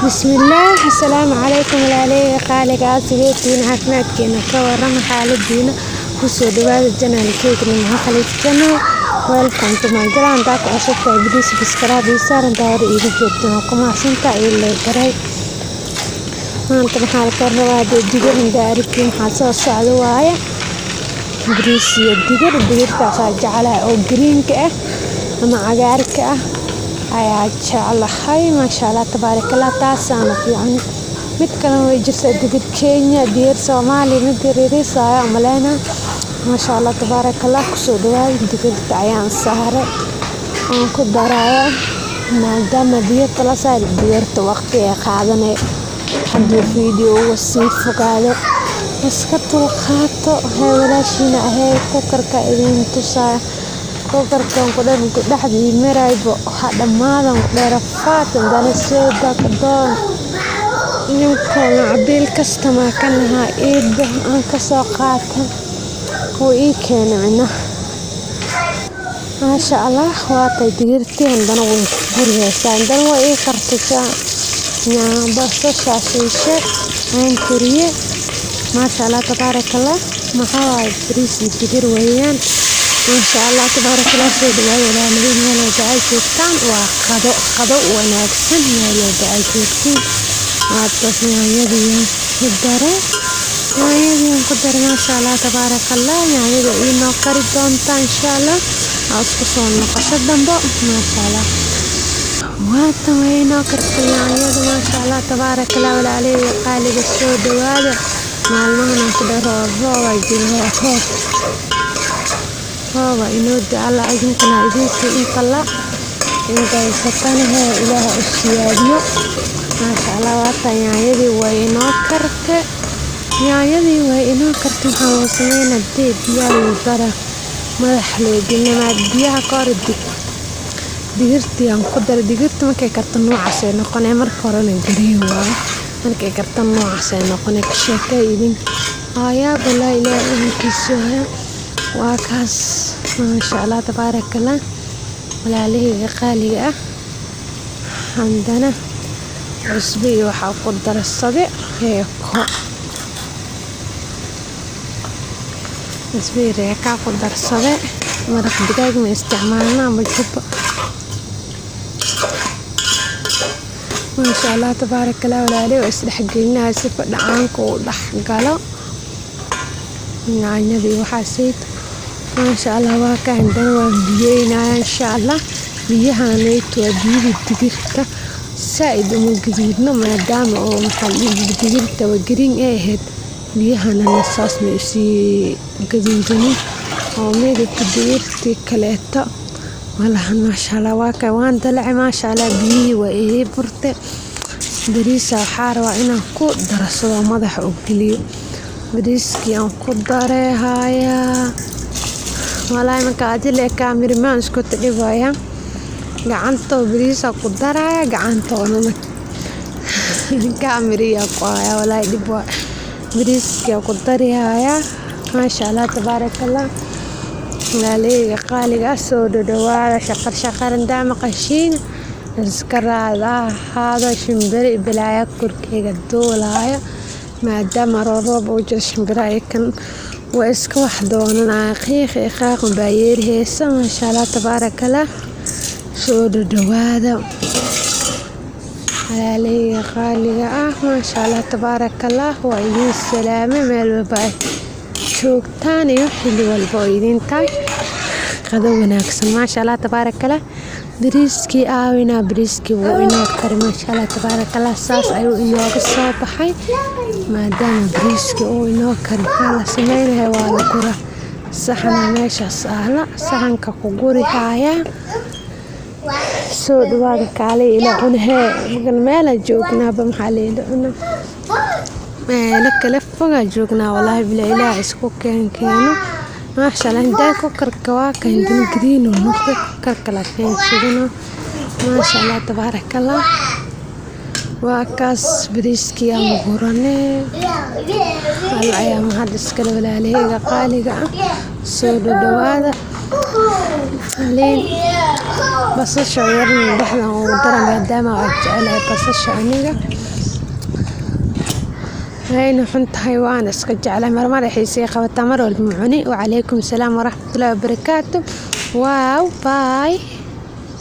Bismillaah, assalaamu calaykum walaalaheyga qaaliga ah, sideetiina, caafimaadkeena ka warrama, xaaladiina? Kusoo dhawaada channelkeyga Nimco Khaliif Channel. Welcome to my channel. Hadaa ku cusub tahay, please subscribe ii saar. Hadaa hore iigu joogto, waa ku mahadsantahay ii like garay. Maanta maxaa la rabaa? Dee digir indaa aragtiin, maxaa soo socda waaye bariis iyo digir. Digirtaasaa jeclahay oo greenka ah ama cagaarka ah ayaa jeclahay. Maasha Allah, tabaarakallah, taasaana fiican. Mid kalena way jirtaa, digir Kenya, digir Soomaali, mid yariis ayaa umaleynaa. Maasha Allah, tabaarakallah, kusoo dhawaada. Digirta ayaan saaray, aan ku daraya, maadaama digirta la saaray, digirta waqti ay qaadanay. Hadduu fiidiyowga sii fogaado, iska dulqaato. Waxay walaashiina ahayd kukarka idin tusaaya. Kukarkan ku dhan ku dhexdii maraybo ha dhammaadan ku dheerafaad hadana soo doon ninka macbiil customer ka nahaa iidba aan kasoo qaatay wuu ii keenay micnaha. Maasha Allah, waatay digirtii, hadana way ku guriyeysaa, hadana way ii kartay. Basasha shiishe aan kariye. Maasha Allah, tabaarakallah. Maxaa waaye? Bariis iyo digir weeyaan. Maasha Allah, tabaarakallah. Soo dhawaada walaalahey, meel walba ay joogtaan. Waa qado, qado wanaagsan meel walba ay joogtiin. Waataas yaanyadii ku daray, yaanyadii ku daray. Maasha Allah, tabaarakallah. Yaanyada inoo kari doontaa insha Allah. Aa isku soo noqosho dambo. Maasha Allah, waatan way inoo kartay yaanyada. Maasha Allah, tabaarakallah. Walaalahey qaaliga, soo dhawaada. Maalmahan aan ku dhahay roob roob aa jiro, roob roob aa inoo da. Allah idinkana idinkii inta la inta haysatana hee Ilaah u siyaadiyo. Maasha Allah, waatan yaanyadii way inoo karte, yaanyadii way inoo karte. Waxaa loo sameynaa dee biyaa lagu dara, madax loo gelinaa biyaha. Ka hor digirtii aan ku daray. Digirta markay karto noocaas ay noqonee. Marka horena green waaye, markay karto noocaas ay noqonee. Ka sheekay idin aayaa balaa Ilaahay amarkiisa waaye. Waa kaas. Maasha Allah, tabaarakallah. Walaalahayga qaaliga ah, haddana cusbo iyo waxaa ku darsaday Royco. Cusbo iyo Royco ku darsaday. Maraq digaag ma isticmaalna ama jubbo. Maasha Allah, tabaarakallah. Walaalay, waa isdhex gelinaya sifa dhacaanka uu dhex galo yaanyadii waxaa sayid. Maasha Allah, waa ka haddana waan biyeynaya insha Allah. Biyahaneyto waa biyihii digirta. Saaid uma gaduudno, maadaama oo maxaa la dhihi digirta waa green ay ahayd. Biyahana saas ma usii gaduudanin oo midabka digirtii kaleeto malahan. Maasha Allah, waa ka waan dalacay. Maasha Allah, biyihii waa ii burtay. Bariisa waxaa rabaa inaan ku darsado, madaxa u geliyo. Bariiskii aan ku daray hayaa. Walaahi marka adile cameraman isku dhibaya, gacantoo bariisa ku daraya, gacantoonana kaamiriya ku haya. Walaahi dhib waa. Bariiskii ku dari hayaa. Maasha Allah, tabaarakallah. Walaalaheyga qaaliga ah, soo dhadhawaada. Shaqar shaqar indaa maqashiin, iska raada ahaado. Shimbiro balaayo korkeyga duulaayo, maadaama roob uu jiro. Shimbiro ayakan waa iska wax doonanaya, qiiq iyo qaaq baa yeeriheysa. Maasha Allah, tabaarakallah. Soo dhadhawaada walaalaheyga qaaliga ah. Maasha Allah, tabaarakallah. Waa idin salaamay meel walba ay joogtaan iyo xilli walba oo idin tahay. Qado wanaagsan. Maasha Allah, tabaarakallah. Bariiskii aawinaa? Bariiskii wuu inoo kari. Maasha Allah, tabaarakallah. Saas ayuu inooga soo baxay. Maadaama bariiskii uu inoo kari, maxaa la sameynaya? Waa la gura. Saxana meeshaas aala, saxanka ku guri hayaa. Soo dhawaada, kaalay ila cunahee. Magan meela joognaaba, maxaa la ila cuna? Meelo kale fogaa joognaa. Walaahi bila Ilaah isku keeno. Maasha Allah, intaa kukarka waa kan green uu noqday kukarka, laakiin shidano. Maasha Allah, tabaarakallah. Waa kaas bariiskii aan guranay. Alla ayaa mahad iskale. Walaalaheyga qaaliga ah, soo dhadhawaada. Liin. Basasha yarna dhexdan ugu dara, maadaama aan jecelahay basasha aniga. Wayna xun tahay, waana iska jeclahay. Marmar xiisay qabataa, mar walba ma cuni. Wacalaykum salaam waraxmatullaahi wabarakaatu. Wow, bye.